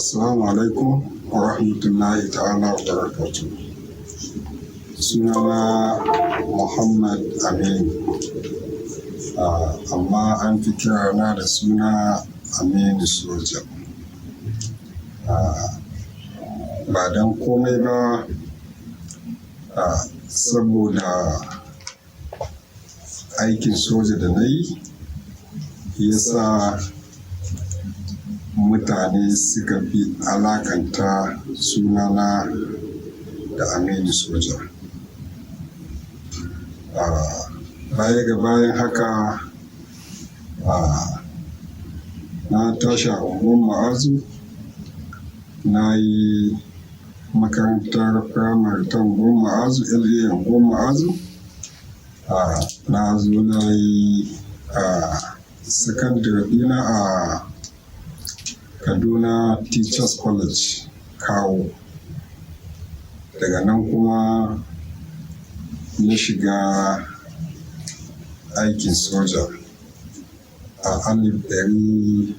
Assalamu alaikum wa rahmatullahi ta'ala wa barakatuh. Sunana Muhammad Aminu, amma an fi kirana da suna Aminu Soja. Ba don komai ba, saboda aikin soja da na yi ya sa mutane suka fi alakanta sunana da Aminu Soja. Baya ga bayan haka, na tashi a unguwar Ma'azu, na yi makarantar firamare ta unguwar Ma'azu, LA unguwar Ma'azu. Na zo na yi sakandare ɗina a Kaduna Teachers College, Kawo. Daga nan kuma na shiga aikin soja a 1996,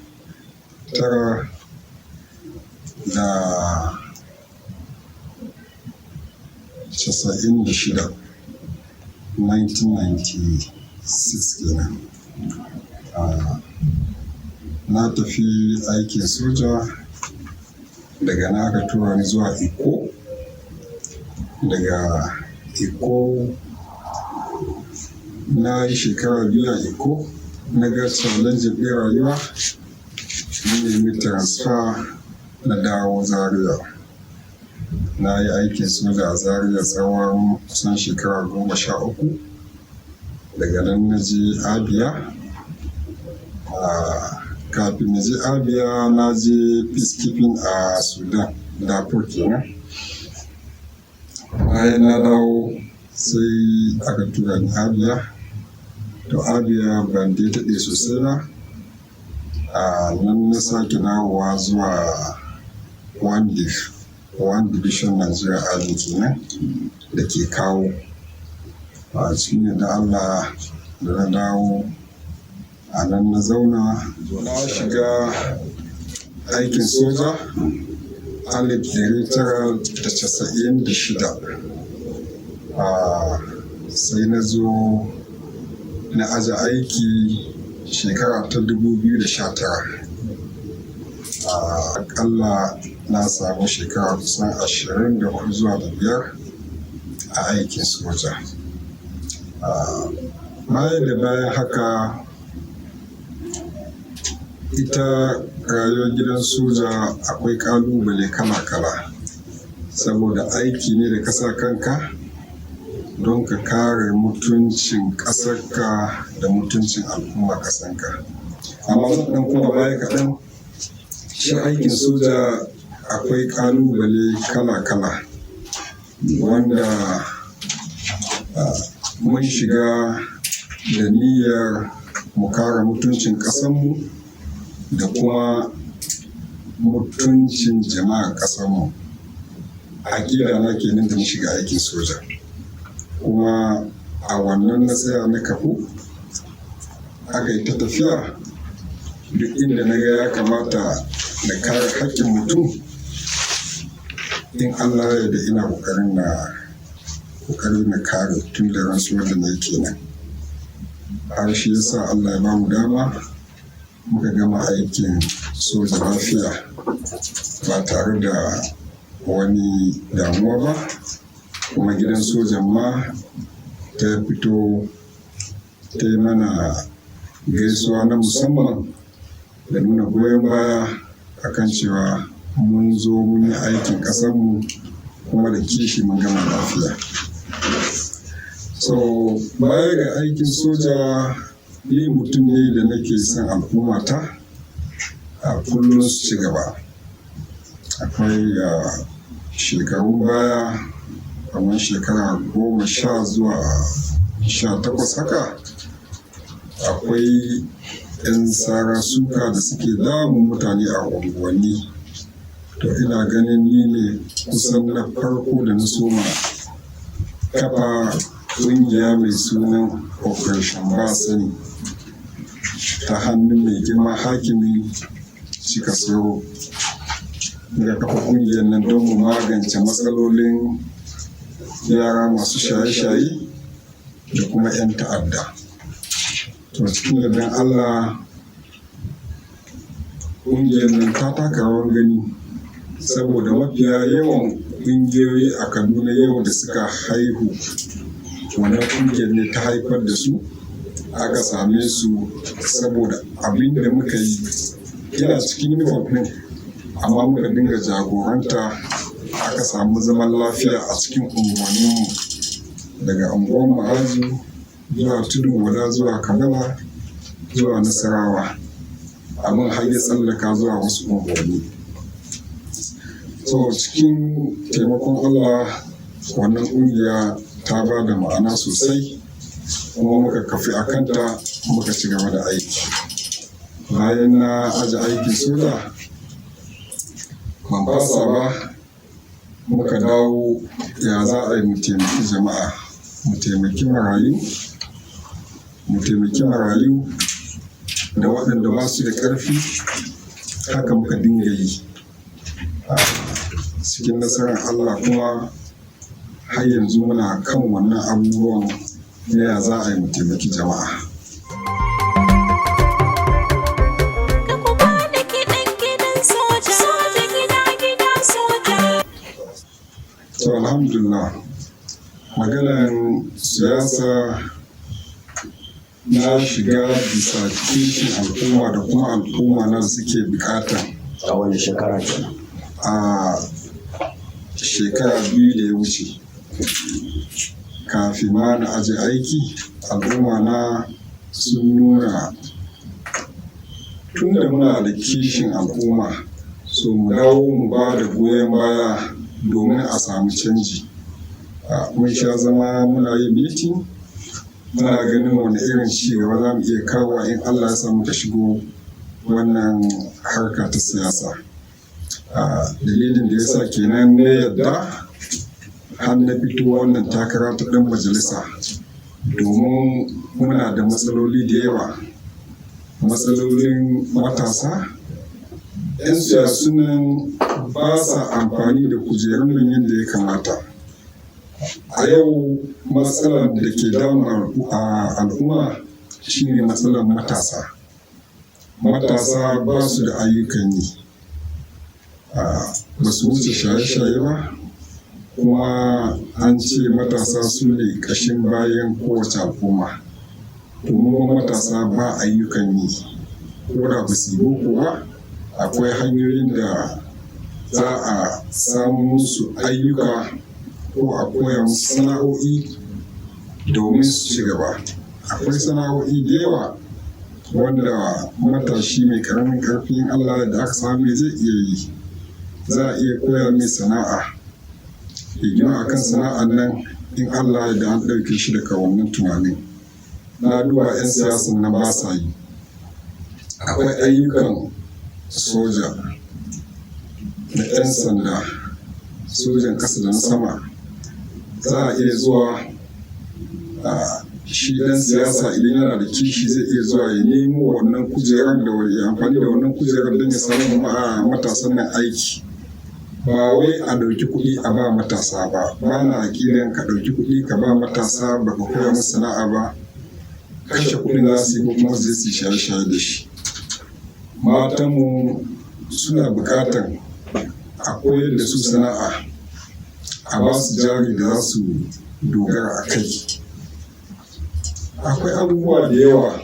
1996 kenan. Na tafi aikin soja, daga nan aka tura ni zuwa Ikko. Daga Ikko na yi shekara 2 a Ikko, na ga challenge ɗin rayuwa, na nemi transfer na dawo Zaria. Na yi aikin soja a Zaria tsawon kusan shekara 13. Daga nan na je Abia. Kafin na je Abia, na je peacekeeping a Sudan, Darfur kenan. Bayan na dawo sai aka tura ni Abia. To, Abia ban dai daɗe sosai ba. A nan na sake dawowa zuwa One Div, One Division Nigeria Army kenan da ke Kawo. A cikin yardar Allah da na dawo, a nan na zauna. Na shiga aikin soja 1996. Sai na zo na aje aiki shekara ta 2019. Aƙalla na samu shekara kusan 24 zuwa da biyar a aikin soja. Baya da bayan haka, ita rayuwar gidan soja akwai ƙalubale kala kala. Saboda aiki ne da ka sa kanka don ka kare mutuncin ƙasarka da mutuncin al'ummar ƙasarka. Amma zan ɗan koma baya kaɗan, shi aikin soja akwai ƙalubale kala kala wanda mun shiga da niyyar mu kare mutuncin ƙasarmu da kuma mutuncin jama'ar ƙasarmu. Aƙida na kenan da na shiga aikin soja. Kuma a wannan na tsaya na kafu, aka yi ta tafiya. Duk inda na ga ya kamata na kare haƙƙin mutum, in Allah ya yarda ina ƙoƙarin na kare tun da rantsuwar da na yi kenan. Har shi ya sa Allah ya bamu dama muka gama aikin soja lafiya ba tare da wani damuwa ba. Kuma gidan sojan ma ta fito ta yi mana gaisuwa na musamman da nuna goyon baya akan cewa mun zo mun yi aikin ƙasarmu kuma da kishi mun gama lafiya. So baya ga aikin soja, ni mutum ne da nake son al'ummata a kullum su ci gaba. Akwai shekarun baya, kamar shekara 10 zuwa 18 haka, akwai 'yan sara suka da suke damun mutane a unguwanni. To, ina ganin ni ne kusan na farko da na soma kafa ƙungiya mai sunan Operation Basani ta hannun mai girma hakimi Cika Soro. Muka kafa ƙungiyar nan don mu magance matsalolin yara masu shaye-shaye da kuma 'yan ta'adda. To, cikin yardan Allah, ƙungiyar nan ta taka rawar gani, saboda mafiya yawan ƙungiyoyi a Kaduna yau da suka haihu, wannan ƙungiyar ne ta haifar da su, aka same su, saboda abin da muka yi yana cikin uniform ɗin, amma muka dinga jagoranta aka samu zaman lafiya a cikin unguwanninmu, daga Unguwar Ma'azu zuwa Tudun Wada zuwa Kabala zuwa Nasarawa, abin har ya tsallaka zuwa wasu unguwanni. So cikin taimakon Allah, wannan ƙungiya ta ba da ma'ana sosai, kuma muka kafi a kanta muka ci gaba da aiki. Bayan na aje aikin soja, ban fasa ba, muka dawo ya za a yi mu taimaki jama'a, mu taimaki marayu, mu taimaki marayu da waɗanda ba su da ƙarfi. Haka muka dinga yi cikin nasarar Allah, kuma har yanzu muna kan wannan abubuwan na ya za a yi mu taimaki jama'a. Ka ku bada kiɗan gidan soja. Soja gida gida soja. To, alhamdulillah, maganan siyasa na shiga bisa kishin al'umma da kuma al'umma na suke bukata. A wani shekara kenan? A shekara 2 da ya wuce, kafin ma na aje aiki, al'umma na sun nuna tunda muna da kishin al'umma, so mu dawo mu ba da goyon baya domin a samu canji. Mun sha zama muna yin meeting, muna ganin wani irin ci gaba za mu iya kawo in Allah ya sa muka shigo wannan harka ta siyasa. Dalilin da ya sa kenan na yadda har na fito wannan takara ta ɗan majalisa, domin muna da matsaloli da yawa, matsalolin matasa. 'Yan siyasun nan ba sa amfani da kujerun nan yadda ya kamata. A yau matsalar da ke damun al'umma shine matsalar matasa. Matasa ba su da ayyukan yi, ba su wuce shaye-shaye ba, kuma an ce matasa su ne ƙashin bayan kowace al'umma. To, mu matasa ba ayyukan yi, ko da ba su yi boko ba, akwai hanyoyin da za a samu musu ayyuka ko a koya musu sana'o'i domin su ci gaba. Akwai sana'o'i da yawa wanda matashi mai karamin karfi, in Allah da aka samu, zai iya yi. Za a iya koya mai sana'a, ya gina akan sana'an nan, in Allah da an ɗauke shi daga wannan tunanin. Na duba 'yan siyasan nan ba sa yi. Akwai ayyukan soja da 'yan sanda, sojan ƙasa da na sama. Za a iya zuwa a shi ɗan siyasa, idan yana da kishi, zai iya zuwa ya nemo wannan kujerar da ya amfani da wannan kujerar don ya samu matasan nan aiki. Ba wai a ɗauki kuɗi a ba matasa ba. Ba na aƙidan ka ɗauki kuɗi ka ba matasa ba ka koya musu sana'a ba, kashe kuɗin za su yi ko kuma su je su yi shaye-shaye da shi. Matanmu suna buƙatan a koyar da su sana'a, a ba su jari da za su dogara a kai. Akwai abubuwa da yawa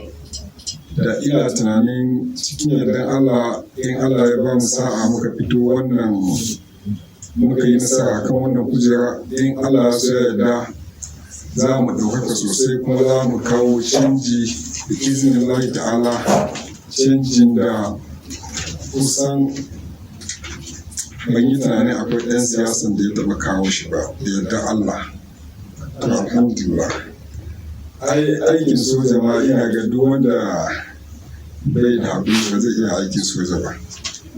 da ina tunanin cikin yardan Allah, in Allah ya ba mu sa'a muka fito wannan, muka yi nasara kan wannan kujera, in Allah ya so ya yarda, za mu ɗaukaka sosai, kuma za mu kawo canji da izinin Allah ta'ala, canjin da kusan ban yi tunanin akwai ɗan siyasan da ya taɓa kawo shi ba, da yardan Allah. To, alhamdulillah. Ai aikin soja ma, ina ga duk wanda bai da haƙuri ba zai iya aikin soja ba,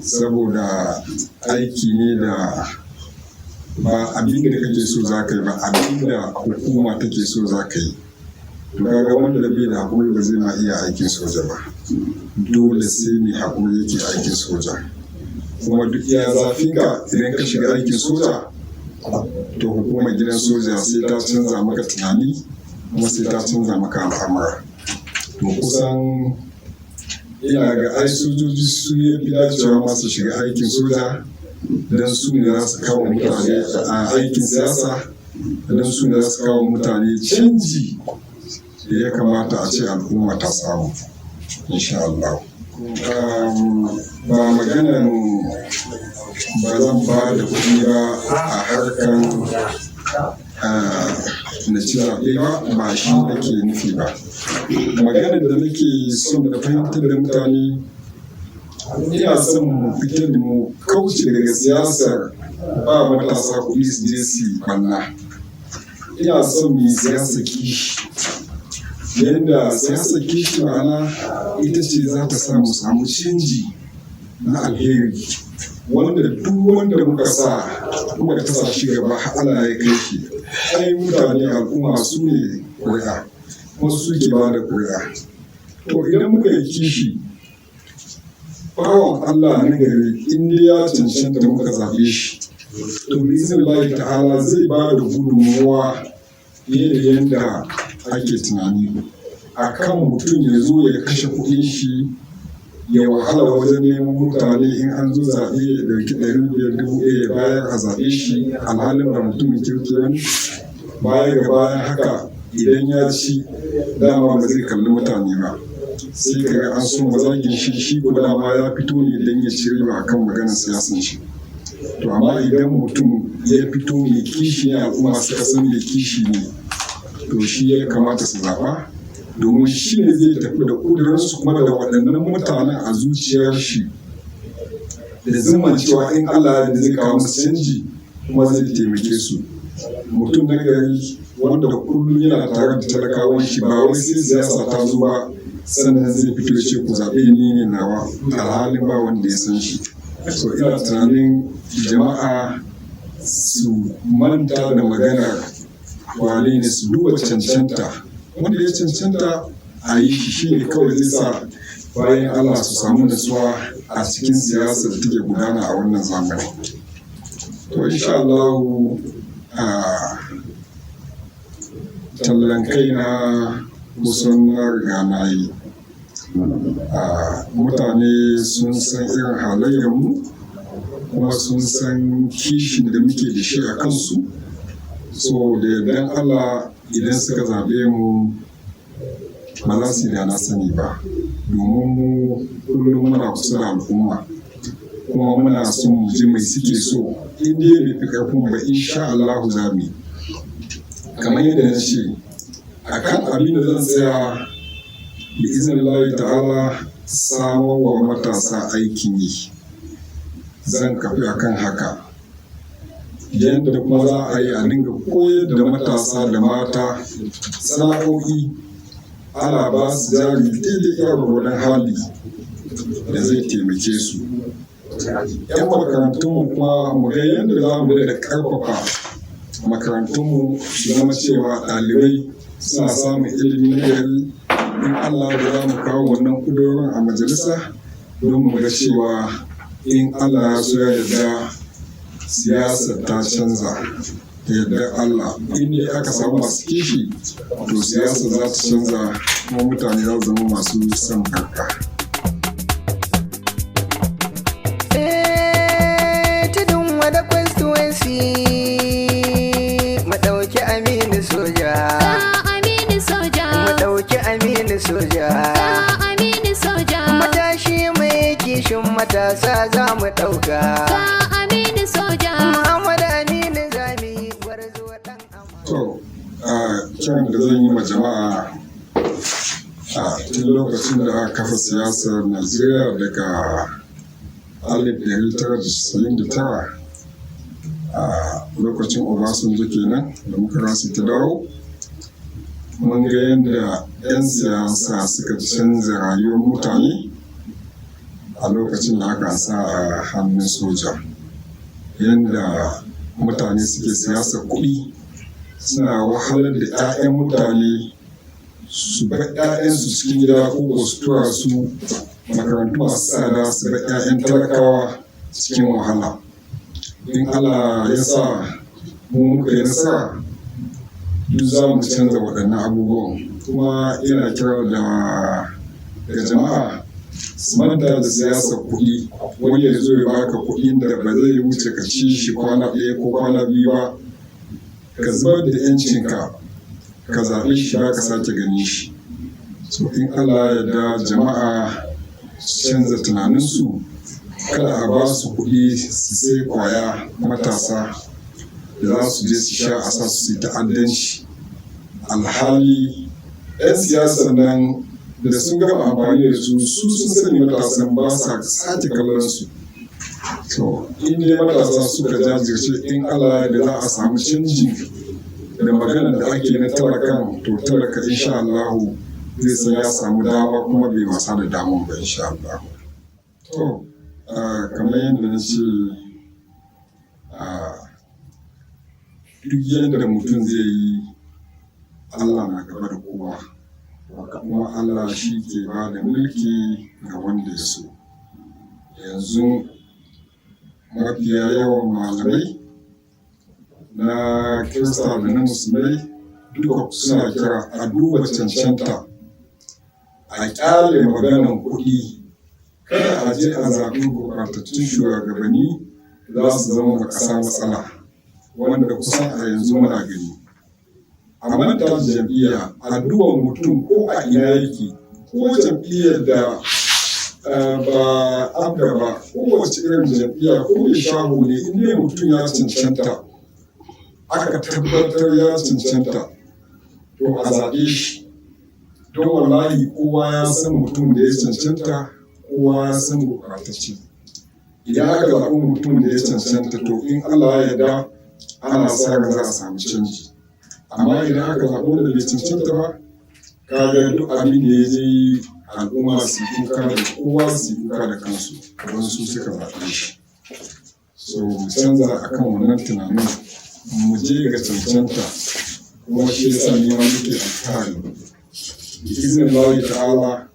saboda aiki ne da ba abin da kake so za ka yi ba, abin da hukuma take so za ka yi. To, kaga wanda bai da haƙuri ba zai ma iya aikin soja ba. Dole sai mai haƙuri yake aikin soja. Kuma duk iya zafinka, idan ka shiga aikin soja, to hukumar gidan soja sai ta canza maka tunani, kuma sai ta canza maka al'amura. To, kusan ina ga ai sojoji su ya fi dacewa masu shiga aikin soja, don su ne za su kawo mutane a aikin siyasa, don su ne za su kawo mutane canji da ya kamata a ce al'umma ta samu, insha Allah. Ba maganan ba zan ba da kuɗi ba a harkan na ci zaɓe ba, ba shi nake nufi ba. Maganar da nake son da fahimtar da mutane, ina son mu fitar da mu kauce daga siyasar ba matasa kuɗi su je su yi ɓanna. Ina son mu yi siyasar kishi, yadda siyasar kishi, ma'ana ita ce za ta sa mu samu canji na alheri, wanda duk wanda muka sa muka tasa shi gaba har Allah ya kai shi, ai mutane, al'umma su ne ƙuri'a, wasu suke ba da ƙuri'a. To, idan muka yi kishi, bawan Allah na gari, in dai ya cancanta muka zaɓe shi, to bi'iznillahi ta'ala zai ba da gudunmuwa fiye da yadda ake tunani, a kan mutum ya zo ya kashe kuɗin shi, ya wahala wajen neman mutane, in an zo zaɓe ya ɗauki 500, 1000 ya bayar a zaɓe shi, alhalin ba mutumin kirki ba ne. Baya ga bayan haka, idan ya ci, dama ba zai kalli mutane ba, sai ka ga an so zagin shi. Shi ko dama ya fito ne don ya ci riba akan maganar siyasan shi. To, amma idan mutum ya fito mai kishi ne, al'umma suka san mai kishi ne, to shi ya kamata su zaɓa, domin shi ne zai tafi da ƙudurinsu kuma da waɗannan mutanen a zuciyar shi, da zumman cewa in Allah ya zai kawo musu canji kuma zai taimake su. Mutum na gari wanda kullum yana tare da talakawan shi, ba wai sai siyasa ta zo ba sannan zai fito ya ce ku zaɓe ni ne nawa, alhalin ba wanda ya san shi. So ina tunanin jama'a su manta da maganar wane ne, su duba cancanta. Wanda ya cancanta a yi shi, shine kawai zai sa bayan Allah su samu nutsuwa a cikin siyasar da take gudana a wannan zamani. To, insha Allah, a tallan kaina kusan na riga na yi. Mutane sun san irin halayyarmu kuma sun san kishin da muke da shi a kansu. So da yardan Allah, idan suka zaɓe mu, ba za su yi da na sani ba, domin mu kullum muna kusa da al'umma, kuma muna son mu ji mai suke so. In dai bai fi ƙarfin ba, insha Allahu za mu yi. Kamar yadda na ce, akan abin da zan tsaya, bi iznillahi ta'ala, samar wa matasa aikin yi, zan kafi akan haka. Yadda kuma za a yi a dinga koyar da matasa da mata sana'o'i, ana ba su jari daidai iya gwargwadon hali da zai taimake su. 'Yan makarantunmu kuma, mu ga yadda za mu da karfafa makarantunmu su zama cewa ɗalibai suna samun ilimi na gari. In Allah da za mu kawo wannan ƙudurorin a majalisa don mu ga cewa in Allah ya so ya yarda, siyasar ta canza. Da yardar Allah, in dai aka samu masu kishi, to siyasa za ta canza kuma mutane za su zama masu son barka. Tudun Wada constituency, mu ɗauki Aminu Soja. Ga Aminu Soja. Mu ɗauki Aminu Soja. Ga Aminu Soja. Matashi mai kishin matasa za mu ɗauka. Ga Aminu Soja. Muhammad Aminu Zami, gwarzo ɗan amana. To, a kiran da zan yi ma jama'a, a tun lokacin da aka kafa siyasar Najeriya daga 1999, a lokacin Obasanjo kenan, demokarasi ta dawo, mun ga yadda 'yan siyasa suka canza rayuwar mutane a lokacin da aka sa a hannun soja, yadda mutane suke siyasar kuɗi, suna wahalar da 'ya'yan mutane, su bar 'ya'yansu cikin gida ko su tura su makarantu masu tsada, su bar 'ya'yan talakawa. cikin wahala. In Allah ya sa mu muka yi nasara, duk za mu canza waɗannan abubuwan. Kuma yana kira da ga jama'a su manta da siyasar kuɗi. Wani ya zo ya baka kuɗin da ba zai wuce ka ci shi kwana 1 ko kwana 2 ba, ka zubar da 'yancinka ka zaɓe shi, ba ka sake ganin shi. So in Allah ya da, jama'a su canza tunaninsu, kada a ba su kuɗi su sai kwaya, matasa da za su je su sha a sa su yi ta'addanci. Alhali 'yan siyasan nan da sun gama amfani da su, su sun sani matasan ba sa sake kallon su. To, in dai matasa suka jajirce, in Allah da za a samu canji da magana da ake na talakan, to talaka insha Allahu zai san ya samu dama kuma bai wasa da daman ba, insha Allah. To, kamar yadda na ce, duk yadda mutum zai yi, Allah na gaba da kowa, kuma Allah shi ke ba da mulki ga wanda ya so. Yanzu mafiya yawan malamai na Kirista da na Musulmai duka suna kira a duba cancanta, a ƙyale maganan kuɗi, kada a je a zaɓi gurɓatattun shugabanni za su zama ma ƙasa matsala, wanda kusan a yanzu muna gani. A manta da jam'iyya, a duba mutum ko a ina yake, ko jam'iyyar da ba APGA ba, kowace irin jam'iyya, ko mai shago ne, in dai mutum ya cancanta, aka tabbatar ya cancanta, to a zaɓe shi. Don wallahi kowa ya san mutum da ya cancanta, kowa ya san gurɓatacce. Idan aka zaɓi mutum da ya cancanta, to in Allah ya yarda ana sa ran za a samu canji. Amma idan aka zaɓi wanda bai cancanta ba, kaga duk abin da ya je, al'umma su kuka da kowa, su kuka da kansu, don su suka zaɓe shi. So mu canza akan wannan tunanin, mu je ga cancanta. Kuma shi yasa ni ma muke alfahari, bi iznillahi ta'ala,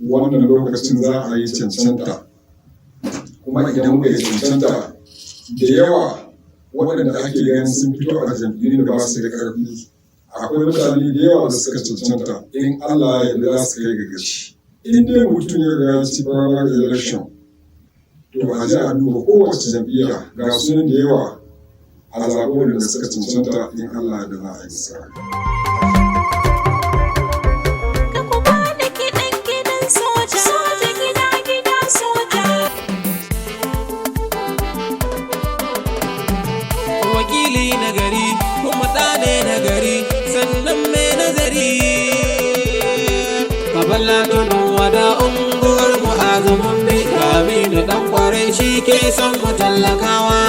wannan lokacin za a yi cancanta. Kuma idan muka yi cancanta, da yawa waɗanda ake ganin sun fito a jam'iyyun da ba su da ƙarfi, akwai mutane da yawa da suka cancanta, in Allah ya yarda za su kai ga gaci. In dai mutum ya riga ya ci primary election, to a je a duba kowace jam'iyya, ga sunan da yawa, a zaɓi waɗanda suka cancanta, in Allah ya yarda za a yi nasara. Ka ku bada kiɗan gidan soja. Soja gida gida soja. Wakili na gari, kuma ɗa ne na gari, sannan mai nazari. Kabala Tudun Wada, Unguwar Mu'azu, mun bi Aminu, ɗan kwarai, shi ke son mu tallakawa.